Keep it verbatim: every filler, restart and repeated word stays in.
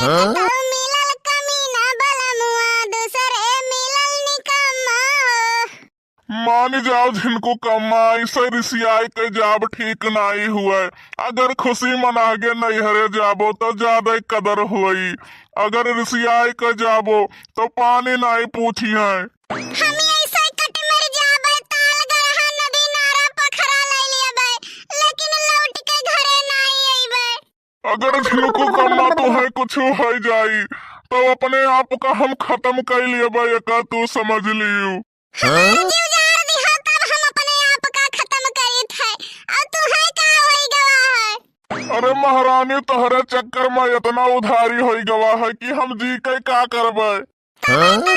तो मिलल कमीना बलमुआ, दूसरे मिलल निकम्मा हो। मान जाओ झिनको कम्मा, ऐसे रिसियाई के जाब ठीक नाई हुए। अगर खुशी मनागे नैहरे जाबो तो ज्यादा कदर हुई, अगर रिसियाई के जाबो तो पानी नाई पूछी है। हम ऐसे कट मर जाबे, ताल गरहा नदी नारा पखरा ले लेबे, लेकिन लौट के घरे नाई अइबे। अगर झिनको कम्मा तोहे कुछ हो जाई तो अपने आप का हम खत्म कर लेबे, एका तू समझ लियो। हमार जीव जाड़ दिहा तब हम अपने आप का खत्म करीत है, और तू है का होई गवा है? अरे महारानी, तोहरे चक्कर में इतना उधारी होई गवा है कि हम जी के का करबे। तब तो